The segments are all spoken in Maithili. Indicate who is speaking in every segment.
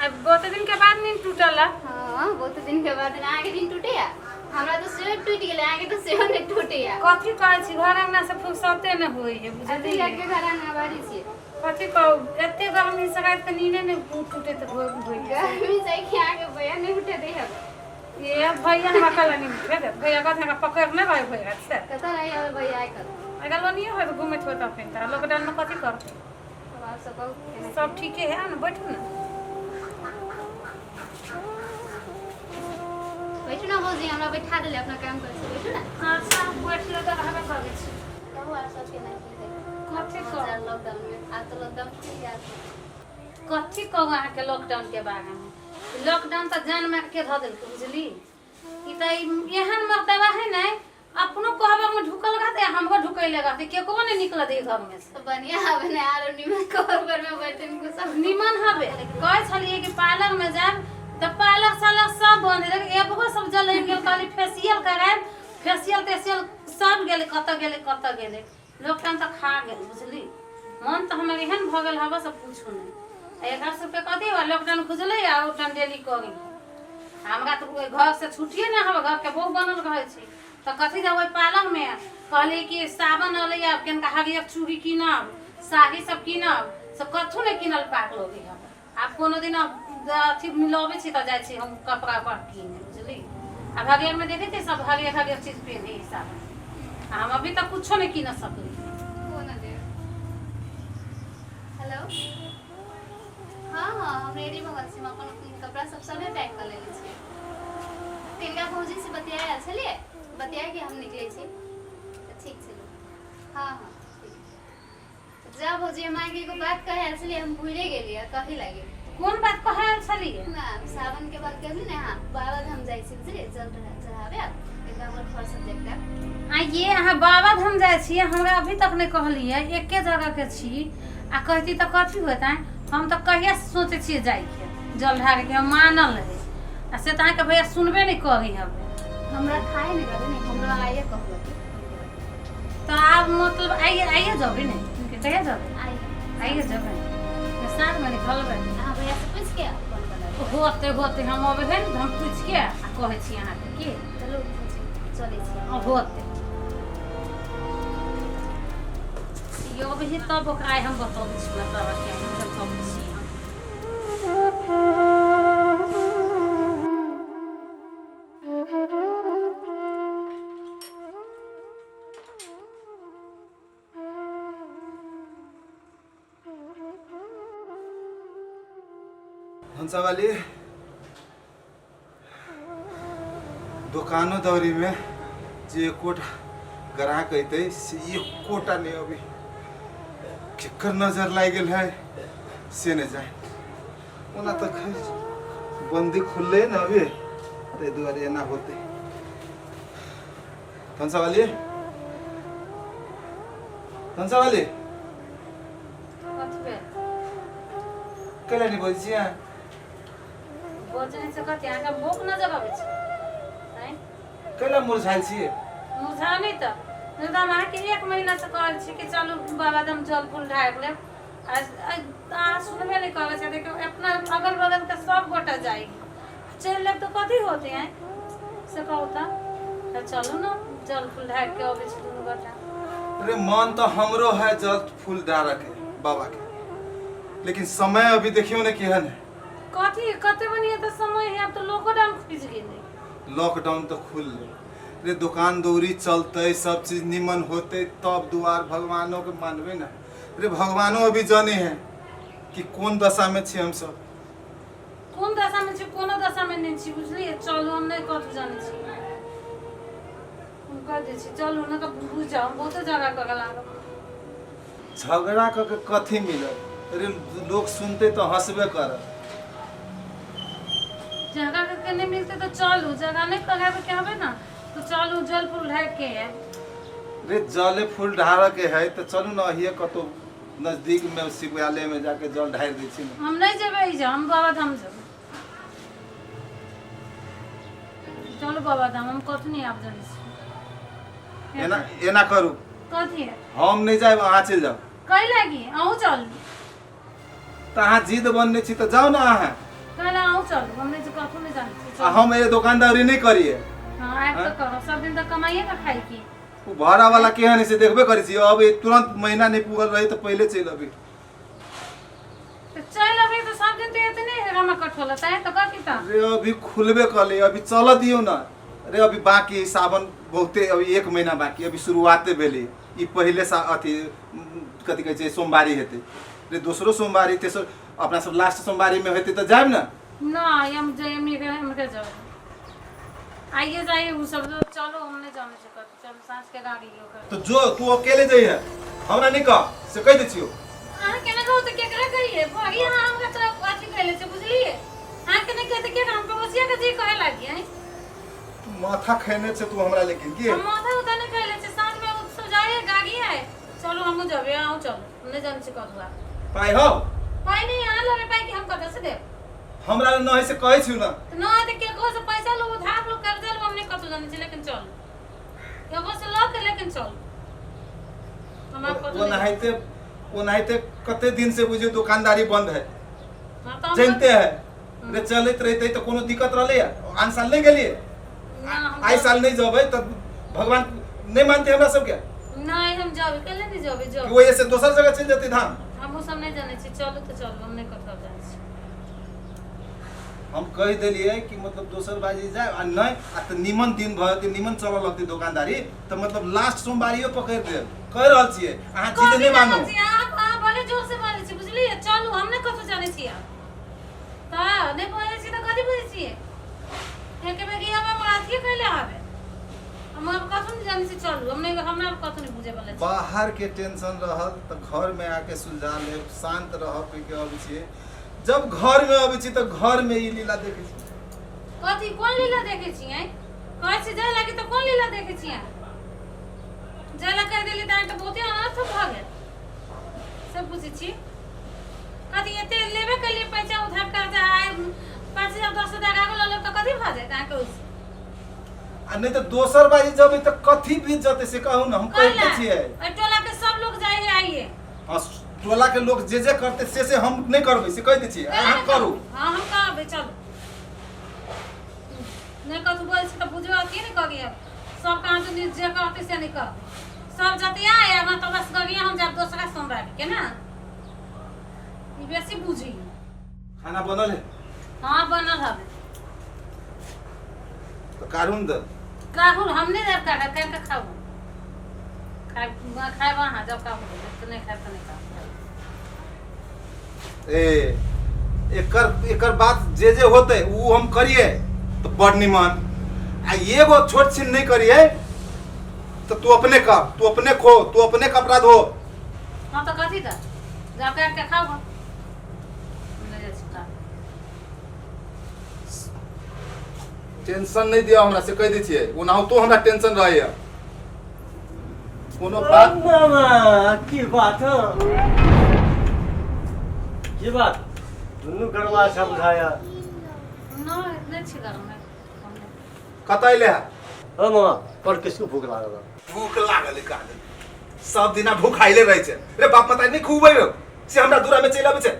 Speaker 1: आब बहुत दिन के बाद नींद टूटल है।
Speaker 2: हाँ, बहुत दिन के बाद अहाँके नींद टूटैया? हमरा तऽ सेहो टूटि गेलै, अहाँके तऽ सेहो नहि टूटैया।
Speaker 1: कथी कहै छी, घर अंगना से फुर्सते नहि होइ है।
Speaker 2: अथी
Speaker 1: बुझलियै?
Speaker 2: लगे घर अंगना बारी छियै।
Speaker 1: कथी कहू, एते गर्मी से राति के नींदे नहि टूटैत होइ होइ है।
Speaker 2: गर्मी छै कि अहाँके भैया नहि उठे दै हब?
Speaker 1: ये भैया हमरा कहला नहीं उठे दे, भैया कहत हमरा पकड़ नहि रहे भैया से।
Speaker 2: कतऽ रहै हब भैया आइ काल्हि?
Speaker 1: अगर लोनिए होत घूमैत होत अखन तऽ लॉकडाउन में कथी करतै?
Speaker 2: तब आब सब कहू केना?
Speaker 1: सब ठीके है ने, बैठू ने।
Speaker 2: बैठू ने भौजी, हमरा बैठा देले, अपना काम करै छी, बैठू ने।
Speaker 1: अच्छा, बैठले तऽ रहबे करै छी।
Speaker 2: कहू आर सब केना की है?
Speaker 1: कथी कहू?
Speaker 2: लॉकडाउन में आब तऽ लॉकडाउन खुलि जायत।
Speaker 1: कथी कहू अहाँके लॉकडाउन के बारे में? लॉकडाउन तऽ जान मार के धऽ देलकै, बुझली? ई तऽ एहन मर्तबा है ने, अपनो कहबा में ढुकल रहते, हमरो ढुकैले रहते, केकरो नहीं निकल दे घर में से।
Speaker 2: तो बढ़िया हवे ने, आरो निमन कवर पर में बैठे में सब।
Speaker 1: निमन हवे? कहै छलियै कि पार्लर में जायब तऽ पार्लर सालर सब बंद है, एबरो सब जल गेल। कहली फेसियल करायब, फेसियल तेसियल सब गेलै, कतऽ गेलै कतऽ गेलै। लॉकडाउन तऽ खा गेल, बुझली? मन तऽ हमर एहन भऽ गेल हवा सब पूछू नहि। आ एकरा सबके कथी बा, लॉकडाउन खुजलै आ लॉकडाउन डेली करी। हमरा तऽ ओहि घरसँ छुट्टिए नहि, हमर घरके बहु बनल रहै छै तऽ कथी जब ओहि पार्लरमे। कहलियै कि सावन अलै, आब कनिका हरियर चूड़ी कीनब, साड़ी सब कीनब, से कथू नहि कीनल पाक लोगे हम। आब कोनो दिन अथी मिलबै छी तऽ जाइ छी हम कपड़ा उपड़ा कीने, बुझली? आब हरियरमे देखै छियै सब हरियर हरियर चीज पेन्हे है सावन, आ हम अभी तक कुछो नहि कीन सकली।
Speaker 2: फोन दे। हेलो, हाँ हाँ, हम रेडी भऽ गेल छी। हम अपन कपड़ा सब सबे पैक कऽ लेने छियै। तिनका भौजी से बतिया आयल छलियै, बतिया के हम निकलै छी। तऽ ठीक छलै, हाँ हाँ, ठीक। जा भौजी, हम अहाँके एगो बात कहे आयल छलियै, हम भूले गेलियै कहे लागी।
Speaker 1: कोन बात कहै आयल छलियै?
Speaker 2: ना, सावन के बात कहली ने। हाँ, बाबा धाम जाइ छी, बुझलियै? जल चढ़ावे एकरा हमर घर सब देखता।
Speaker 1: आ ये अहाँ बाबा धाम जाइ छियै, हमरा अभी तक नहि कहलियै। एके जगह के छी आ कहती तऽ कथी होतै? हम तऽ कहिया से सोचै छियै जाइके, जल ढारैके, हम मानल रहै आ से तऽ अहाँके भैया सुनबे नहि करी हवे।
Speaker 2: हमरा खाए नहि रहै ने, हमरा आइए कहलक।
Speaker 1: तऽ आब मतलब आइए आइए जेबै ने? कहिया जेबै?
Speaker 2: आइए।
Speaker 1: आइए जेबै ने, साँझमे निकलबै।
Speaker 2: अहाँ भैया से पूछि के फोन कऽ
Speaker 1: होते होते, हम अबै है ने तऽ हम पूछि के आ कहै छी अहाँके की।
Speaker 2: चलू भौजी, चलै छी।
Speaker 1: होते यो अभी तब ओकरा आइ हम बतबै छी, मतलब के हम बतबै छी हम।
Speaker 3: हंसावाली, दोकानो दौरीमे जे एकोटा ग्राहक अयतै से एकोटा नहि अबै। केकर नजर लागि गेल है से नहि जाय। ओना तऽ खैर बन्दी खुललै ने अभी, ताहि दुआरे एना होतै। धनसावाली, धनसावाली।
Speaker 1: कथी भेल?
Speaker 3: कैला नहि बजै छियै?
Speaker 1: बजै से कथी, अहाँके भूख नजर अबै छै आँय?
Speaker 3: कैला मुरझायल छियै?
Speaker 1: मुरझा नहि तऽ नहि तऽ हम अहाँके एक महीनासँ कहल छी कि चलू बाबाधाम, जल फूल ढारि लेब। आ अहाँ सुनबे नहि करै छै। देखियौ, अपना अगल बगलके सब गोटा जाइ, चलि लेब तऽ कथी होतै? आँय, से कहू तऽ। तऽ चलू ने, जल फूल ढारि के अबै छी दुनू गोटा।
Speaker 3: अरे, मन तऽ हमरो है जल फूल डारऽ के बाबा के, लेकिन समय अभी देखियौ ने केहन है।
Speaker 1: कथी कते बढ़िया तऽ समय है, आब तऽ लॉकडाउन खुजि गेलै।
Speaker 3: लॉकडाउन तऽ खुललै रे, दोकान दौरी चलतै, सब चीज निमन होतै तब दुआर भगवानो के मानबै ने। रे, भगवानो अभी जाने है कि कोन दशा में छी हमसब।
Speaker 1: कोन दशा में छी? कोनो दशा में नहि छी, बुझलियै? चलू, हम नहि कथू जानै छी, हम कह दै छी, चलू ने तऽ बुझ जाउ, हम बहुते झगड़ा करऽ लागब।
Speaker 3: झगड़ा कऽ के कथी मिलत रे? लोग सुनते तऽ हंसबे करत।
Speaker 1: झगड़ा करके नहि मिलतै तऽ चलू, झगड़ा नहि कराबे के हबे ने तऽ चलू, जल फूल ढारि के आयब।
Speaker 3: रे, जले फूल ढारऽ के है तऽ चलू ने, अहिए कतौ नजदीक में शिवालय में जाके जल ढारि दै छी ने।
Speaker 1: हम नहि जेबै ई, हम बाबाधाम जेबै। चलू बाबाधाम, हम कथू नहि आब जानै छी।
Speaker 3: एना एना करू।
Speaker 1: कथी?
Speaker 3: हम नहि जायब, अहाँ चलि जाउ।
Speaker 1: कै लागी? अहूँ चलू।
Speaker 3: तऽ अहाँ जिद बनने छी तऽ जाउ ने अहाँ।
Speaker 1: अहूँ चलू, हम नहीं कथू नहीं जानै छी।
Speaker 3: आ
Speaker 1: चलू।
Speaker 3: हम ये दोकानदारी नहीं करिए।
Speaker 1: हाँ, आबि तऽ करब, सब दिन तऽ कमाइए कऽ खाइ की।
Speaker 3: उ भाड़ा वाला केहन है से देखबे करै छी। अब ये तुरंत महीना नहीं पूगल रही तऽ पहिले चलि अबी।
Speaker 1: तऽ चलि अबै तऽ सब दिन तऽ एतने हेरामा कठोला तैं तऽ कथी तऽ।
Speaker 3: रे अभी खुलबे कले, अभी चल दियौ ना। अरे अभी बाकी सावन बहुते, अभी एक महीना बाकी, अभी शुरुआते भेलै। ई पहिले सा अथी कथी कहै छै सोमवारी हेतै रे, दोसरो सोमवारी तेसर अपना सब लास्ट सोमवारीमे हेतै तऽ जायब ने।
Speaker 1: नहीं, हम जाइए, हम के जाओ, आइए जाइए वो सब लोग, चलो हम नहीं जाने से कथी, चलो साँझ के गाड़ी लो कर।
Speaker 3: तऽ जो तू अकेले जइहे, हमरा नहि कह से कहि दै छियौ।
Speaker 1: अहाँ केना कहू तऽ केकरा कहिए? बड़ी अहाँ हमरा तो अथी कहले छै, बुझलिए? अहाँ के नहीं कहते केकरा, हम पड़ोसिया के जी कहे लागी हैं।
Speaker 3: तू माथा खेने छै तू हमरा, लेकिन की
Speaker 1: हम माथा उठा नहीं कहले छै। साँझ में वो सब जाइए गाड़ी है, चलो हमहूँ जबे, अहूँ चलो, हम नहीं जाने से कथुआ।
Speaker 3: पाइ हौ?
Speaker 1: पाइ नहीं अहाँ लगे पाइ कि हम कतऽ से देब?
Speaker 3: हमरा लग नहि से कहै छियौ ना।
Speaker 1: तऽ नहि तऽ केकरो से पैसा लो, उधार लो, कर्जा लो, हम नहीं कतौ जाने छी, लेकिन चल केकरो से लऽ के, लेकिन चल हमरा कतौ नहीं।
Speaker 3: ओनाहिते ओनाहिते कते दिन से बुझियौ दोकानदारी बंद है।
Speaker 1: हाँ, तऽ हम
Speaker 3: जानते है रे, चलैत रहते तऽ कोनो दिक्कत रहलै आन साल नहि गेलियै।
Speaker 1: ना, हम
Speaker 3: आइ साल नहि जेबै तऽ भगवान नहि मानते हमरा सबके।
Speaker 1: नहीं, हम जाबे कले नहीं जाबे
Speaker 3: कि
Speaker 1: जाबे।
Speaker 3: वजह से दोसर जगह चलि जेतै धाम।
Speaker 1: हमहूँ सब नहीं जाने छी, चलू तऽ चलू, हम नहीं कतौ जाने छी।
Speaker 3: हम कहि देलियै कि मतलब दोसर बाजी जाय आ नहि आ तऽ निमन दिन भऽ जेतै, निमन चलऽ लगतै दोकानदारी तऽ मतलब लास्ट सोमवारियो पकड़ि देब। कहि रहल छियै अहाँ जिद
Speaker 1: कथी
Speaker 3: नहि मानू।
Speaker 1: जानै छी अहाँ, अहाँ बड़े जोर से बाजै छी, बुझलियै? चलू, हम नहि कतौ जाने छी। आब तऽ नहि बाजै छी तऽ कथी बुझै छियै? एके बेर हम हमरा अथिए कैले हबे, हम आब कथू नहि जानै छी। चलू, हम नहि, हमरा आब कथू नहि बुझे वाला छै।
Speaker 3: बाहर के टेंशन रहल तऽ घर में आके सुलझा लेब, शांत रहब कहि के अबै छियै। जब घर में अबै छी तऽ घर में ई लीला देखै छी।
Speaker 1: कथी कोन लीला देखै छियै? कहै छी जाय लागी तऽ कोन लीला देखै छियै? जाय ला कहि देली तऽ अहाँके बहुते अनर्थ भऽ गेल से बुझै छी। कथी एते लेबे केलियै पैसा उधार कर्जा, आइ 5,000 10,000 आगो लऽ लेब तऽ कथी भऽ जायत अहाँके ओहिसँ?
Speaker 3: आ नहि तऽ दोसर बारी जेबै तऽ कथी बीत जेतै से कहू ने। हम कहिते
Speaker 1: कहला
Speaker 3: छियै।
Speaker 1: एहि टोला के सब लोग जाइ है आइए।
Speaker 3: हाँ, टोला के लोग जे जे करते से से हम नहि करबै से कहि दै छियै, अहाँ करू।
Speaker 1: हाँ, हम कहबै, चलू। नहि कथू बोल छी तऽ बुझो अथी नहि करिए। सब कहाँ से जे कहते से नहीं कहबै, सब जते आए मतलब बस करिए। हम जाब दोसरा सोमवारी के ना ई बेसी बुझी।
Speaker 3: खाना बनल है?
Speaker 1: हाँ, बनल हवे।
Speaker 3: तऽ काढ़ू ने दे।
Speaker 1: काहू हम नहीं देब, काटा काट के खाऊ, खाए खाए अहाँ जब काहू तो नहीं खाए तो नहीं खाऊ।
Speaker 3: ए एकर एकर बात जे जे होतै उ हम करिए तऽ बड़ निमन, आ एगो छोट छिन नहीं करिए तऽ तू अपने कर, तू अपने खो, तू अपने कपड़ा धो।
Speaker 1: हाँ तो कथी तऽ जब काट के खाऊ, नहीं जाइ छी खाए।
Speaker 3: टेंशन नहीं दिया हमरा से कहि दै छियै, ओनाहितो हमरा टेंशन रहैया कोनो बात।
Speaker 4: मामा की बात हो, की बात दुनू गरवा समझाया?
Speaker 1: नहीं, नहीं छी गरम है।
Speaker 3: कतऽ अयले है?
Speaker 4: हो मामा, पर किसको भूख लागल है?
Speaker 3: भूख लागल है काहे? सब दिना भूख आइले रहै छै रे। बाप मताई नहीं खुबै रे से हमरा दूरा में चलि आबै छै।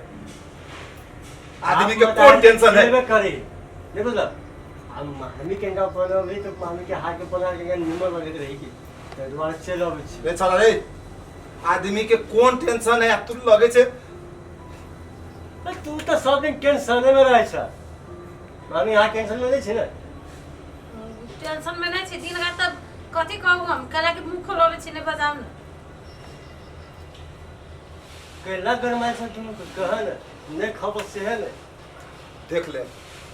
Speaker 3: आदमी के कोन टेंशन है?
Speaker 4: लेबे करी नहीं बुझल। हम मामी के का बनबी तऽ मामी के हाथ के बना के निमन लगैत रही की ताहि दुआरे चलि अबै छी।
Speaker 3: रे छौड़ा रे, आदमी के कोन टेंशन है आ तू लगै छै।
Speaker 4: ए, तू तऽ सब दिन टेंशने में रहै छ। मामी अहाँ टेंशन में नहि छी ने?
Speaker 1: टेंशन में नहीं छी, दिन रात तब कथी कहू हम, कला के मुंह खोलबे छी नहीं बजाउ ने।
Speaker 4: कैला गरमाइ छ दुनू के कह ने, नहि खबर सेहे ने।
Speaker 3: देख ले,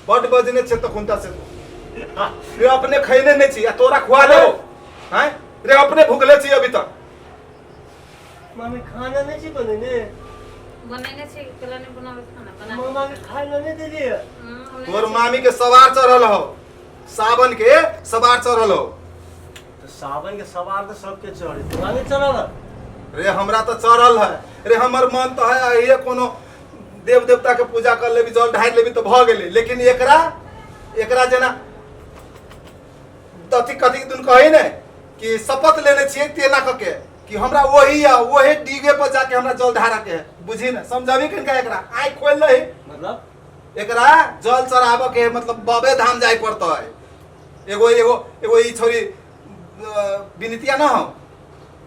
Speaker 3: बड बजने छै तखुनता से रे। अपने खैने नहीं छी आ तोरा खुआ देबो हैं रे? अपने भूखले छी अभी तक।
Speaker 4: मामी खाना नहि छी बनेने?
Speaker 1: बनेने छी, केला नहीं बनावे खाना बना।
Speaker 4: मामा के खाय लए नहि देलियै?
Speaker 1: हम नहीं
Speaker 3: तोर
Speaker 1: छी।
Speaker 3: मामी के सवार चढ़ल हो, सावन के सवार चढ़ल हो।
Speaker 4: तऽ सावन के सवार तऽ सबके चढ़े, तोरा नहि चढ़ल है?
Speaker 3: रे हमरा तऽ चढ़ल है रे। हमर मन तऽ है अहिए कोनो देव देवता के पूजा कर लेबी, जल ढारि लेबी तऽ भऽ गेलै, लेकिन एकरा एकरा जेना अथी कथी दुन कहै ने कि शपथ लेने छियै तेना कऽ के कि हमरा वही या वही डीगे पर जाके हमरा जल ढारऽ के है। बुझी ने, समझाबी कनिका एकरा, आँखि खोलि लही।
Speaker 4: मतलब
Speaker 3: एकरा जल चढ़ाबऽ के मतलब बाबे धाम जाय पड़तै। एगो एगो एगो ई छोरी विनीतिया न हो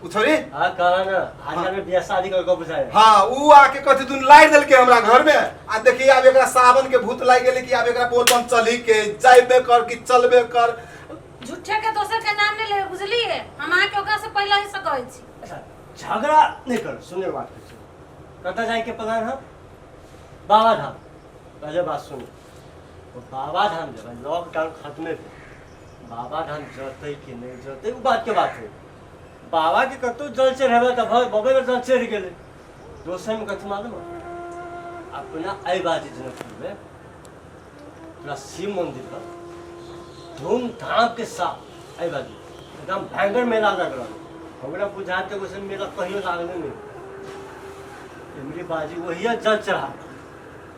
Speaker 3: उ छोरी।
Speaker 4: हाँ कहा ना आज में बियाह शादी कर के बुझाए।
Speaker 3: हाँ उ आके कथी दुन लाइट देलके हमरा घर में आ देखी आब एकरा सावन के भूत लागि गेलै कि आब एकरा बोलबम चली के जाइबे कर कि चलबे कर।
Speaker 1: झूठे के दोसर के नाम नहीं ले बुझलिए, हम अहाँके ओकरा से पहले ही से कहै छी।
Speaker 4: अच्छा झगड़ा नहीं करो, सुने बात कर। कतऽ जाए के प्लान है? बाबा धाम। पहले बात सुनो, वो बाबा धाम जब लॉकडाउन खत्मे भेल बाबा धाम जतै कि नहीं जतै वो बात के बात है। बाबा के कतौ जल चढ़ेबै तऽ भऽ बबे में जल चढ़ि गेलै। दोसर में कथी मालूम है? अपना एहि बाजी जनकपुर में पूरा शिव मंदिर पर धूमधाम के साथ एहि बाजी एकदम भयंकर मेला लग रहा है। हमरा बुझाते वैसे मेला कहियो लागले नहीं। इमरी बाजी वही जल चढ़ा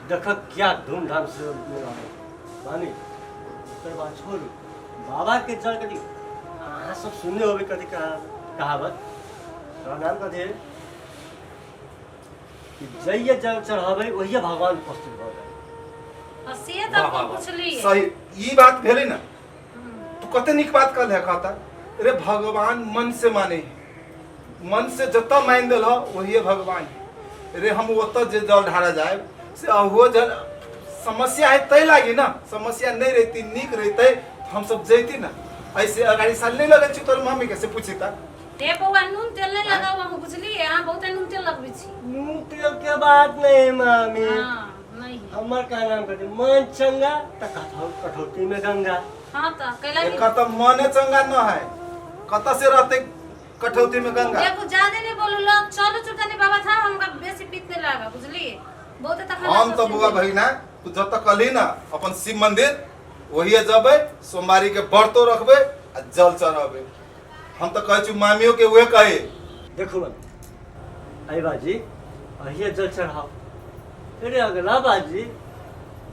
Speaker 4: देख क्या धूमधाम से मेला हो मानी। ओकर बाद छोड़ू बाबा के जल कथी अहाँ सब सुनने होबे कथी कहावत तोरा नाम कथी है कि जइये जल चढ़ाबै वही भगवान उपस्थित भऽ जाए।
Speaker 1: आ से तऽ
Speaker 3: वाह, वाह,
Speaker 1: हम
Speaker 3: वाह।
Speaker 1: पुछलिए।
Speaker 3: सही ई बात भेलै ना, तू कते नीक बात कहले कहता। अरे भगवान मन से माने है, मन से जतऽ मानि देल हो वही भगवान है। रे हम ओतऽ जे जल ढारा जाए से अहो जल समस्या है तै लागी ना, समस्या नहीं रहती नीक रहते हम सब जैती ना। ऐसे अगाड़ी साल नहीं लगल छी तोर मम्मी के से पूछी ता।
Speaker 1: हे बौआ नून तेल नहीं लगाओ हम बुझलिए, अहाँ बहुते नून तेल लगबै छी।
Speaker 4: नून तेल के बात नहीं मामी।
Speaker 1: हाँ नहीं है।
Speaker 4: हमर का नाम कहते मन चंगा त कठौती में गंगा।
Speaker 1: हाँ तऽ कैला कि
Speaker 3: एकर तऽ मने चंगा न है, कतऽ से रहते कठौती में गंगा।
Speaker 1: देखो ज्यादा नहीं बोलू लोग, चलू चुपचाप बाबा था हमरा बेसी पीत नहीं लागा बुझलिए। बहुते तखन
Speaker 3: हम तो बौआ भगिना तू जतऽ कहली ना अपन शिव मंदिर वही जबै, सोमवारी के व्रतो रखबै आ जल चढ़ेबै। हम तऽ कहै छी मामियो के उहे कहे।
Speaker 4: देखू मामी अरे बाजी अहिए जल चढ़ाओ। अरे अगला बाजी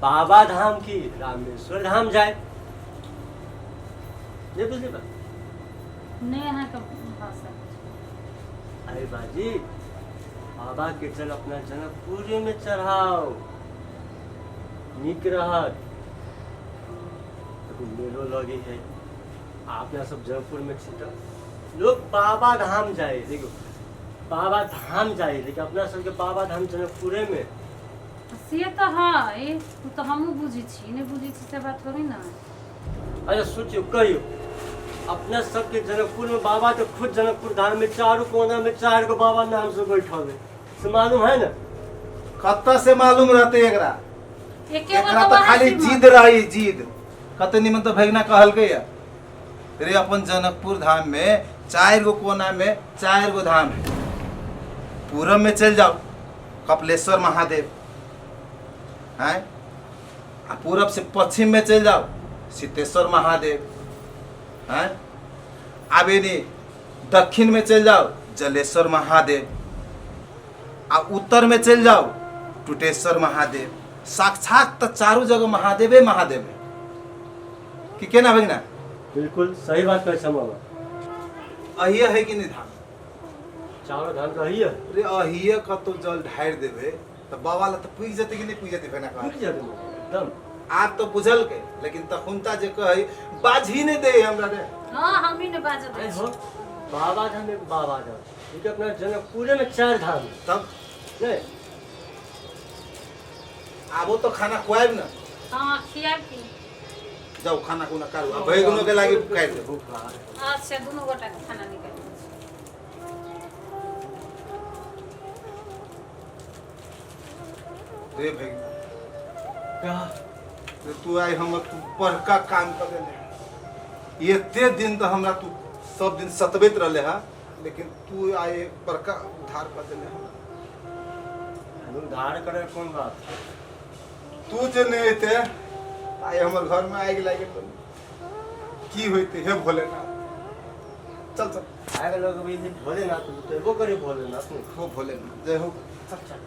Speaker 4: बाबा धाम की रामेश्वर धाम जाए। नहीं बुझली बात?
Speaker 1: नहीं अहाँके भाषा।
Speaker 4: अरे बाजी बाबा के जल अपना जनकपुरे में चढ़ाओ नीक रहत। देखू मेलो लगे है अपना सब जनकपुर में छी तऽ लोग बाबा धाम जाए। देखो बाबा धाम जाए लेकिन अपना सबके बाबा धाम जनकपुरे में।
Speaker 1: से तऽ है, ओ तऽ हमहूँ बुझै छी, नहि बुझै छी से बात थोड़ी ना।
Speaker 4: अच्छा सोचियो कहियो अपना सबके जनकपुर में बाबा तो खुद जनकपुर धाम में चारों कोना में चार गो बाबा नाम से बैठल है से मालूम है ना?
Speaker 3: कतऽ से मालूम रहते एकरा?
Speaker 1: एके गो
Speaker 3: एकरा
Speaker 1: तऽ
Speaker 3: तऽ
Speaker 1: वएह
Speaker 3: खाली
Speaker 1: शिव
Speaker 3: जिद रही जिद। कते निमन तऽ भगिना कहलकै या रे अपन जनकपुर धाम में चार गो कोना में चार गो धाम है। पूरब में चल जाओ कपिलेश्वर महादेव हैं, आ पूरब से पश्चिम में चल जाओ सिद्धेश्वर महादेव हैं, आबे नी दक्षिण में चल जाओ जलेश्वर महादेव, आ उत्तर में चल जाओ टूटेश्वर महादेव। साक्षात तो चारू जगह महादेवे महादेव है कि केना भगिना?
Speaker 4: बिल्कुल सही बात कहै छै मामा।
Speaker 3: अहिए है कि नहीं धाम?
Speaker 4: चारों धाम तो अहिए है।
Speaker 3: रे अहिए कतौ जल ढारि देबै तऽ बाबा ला तऽ पुगि जेतै कि नहि पुगि जेतै भगिना?
Speaker 4: पुगि जेतै मामा एकदम।
Speaker 3: आब तऽ बुझल के, लेकिन तखुनता जे कहै बाजही नहि दे हमरा रे।
Speaker 1: हाँ हम ही ने बाजऽ दै
Speaker 4: अरे
Speaker 1: छी।
Speaker 4: हो बाबा धाम एक बाबा धाम लेकिन अपना जनकपुरे में चार धाम है।
Speaker 3: तब
Speaker 4: नहीं
Speaker 3: आबो तो खाना खुआब ना।
Speaker 1: हाँ खियाब की
Speaker 3: जाओ खाना खुना कारू आ भैगुनो के लागि काटि देबो।
Speaker 4: भूख लागल है।
Speaker 1: अच्छा दुनू गोटा के खाना निकालि दै छी।
Speaker 3: रे भैगुना
Speaker 4: का?
Speaker 3: रे तू आइ हमर तू बड़का काम कर देले। एते दिन तऽ हमरा तू सब दिन सतबैत रहले हा, लेकिन तू आइ बड़का उद्धार कर देले हमरा।
Speaker 4: उद्धार करे कोन बात?
Speaker 3: तू जे नहीं एते आइ हमर घर में आगि लागि गेल की होइते। हे भोलेनाथ चल चल।
Speaker 4: आगे लोग अभी भोलेनाथ तो एबो करे भोलेनाथ ने।
Speaker 3: हो भोलेनाथ जय हो।
Speaker 4: चल चल।